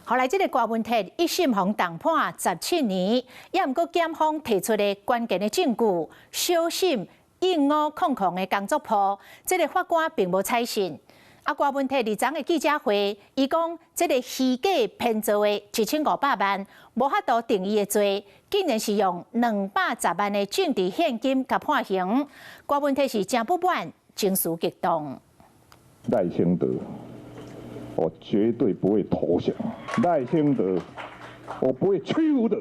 後來這个郭文鐵一審予重判17年，也毋過檢方提出的關鍵的證據，小審應五空空的工作簿，這个法官並無採信。啊，郭文鐵二昨的記者會，伊講這个虛假編造的1500萬，無法度定伊的罪，竟然是用210萬的政治獻金共判刑。郭文鐵是誠不滿，情緒激動。賴清德，我絕對不會投降。賴清德，我不會屈服的。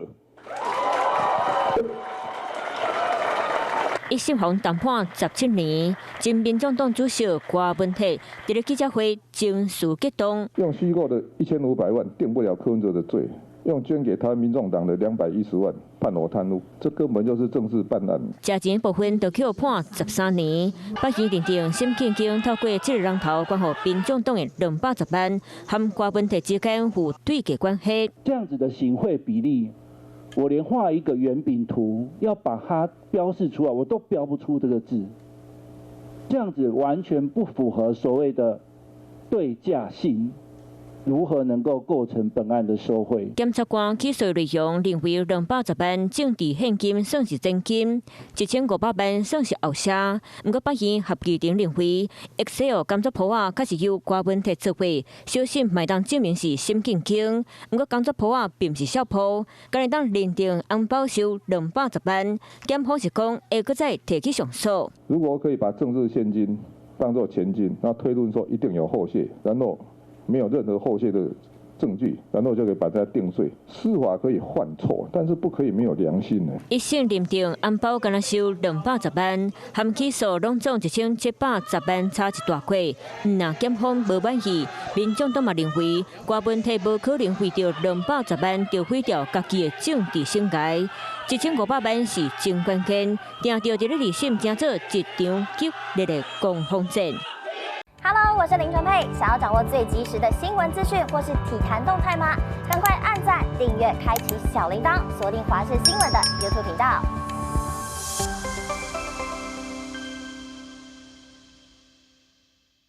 一審予重判17年，前民眾黨主席郭文鐵佇咧記者會情緒激動。用虛構的1500萬定不了柯文哲的罪，用捐給他民眾黨的210萬判我貪污，這根本就是政治辦案。食錢部分就去判13年，法院認定沈慶京透過這个人頭捐予民眾黨的210萬，和郭文鐵之間有對價關係。這樣子的行賄比例，我連畫一個圓餅圖，要把它標示出來，我都標不出這個字。這樣子完全不符合所謂的對價性，如何能夠構成本案的受賄？檢察官起訴內容認為210萬政治獻金算是現金，1500萬算是後謝。毋過法院合議庭認為，Excel 工作簿仔確實由郭文鐵作畫，小審嘛會當證明是沈慶京。毋過工作簿仔並毋是痟鋪，敢會當認定紅包收兩百十萬。檢方是講會閣再提起上訴。如果可以把政治獻金當作錢金，那推論說一定有後謝，然後沒有任何後謝的證據，然後就可以把它定罪。司法可以犯錯，但是不可以沒有良心呢。一審認定紅包敢若收210萬，含起訴攏總1710萬差一大塊。若檢方無滿意，民眾黨嘛認為郭文鐵無可能為著兩百十萬就毀掉家己的政治生涯。1500萬是真關鍵，定著佇咧二審成做一場激烈的攻防戰。 Hello，我是林純佩。想要掌握最及時的新聞資訊或是體壇動態嗎？趕快按讚、訂閱、開啟小鈴鐺，鎖定華視新聞的 YouTube 頻道。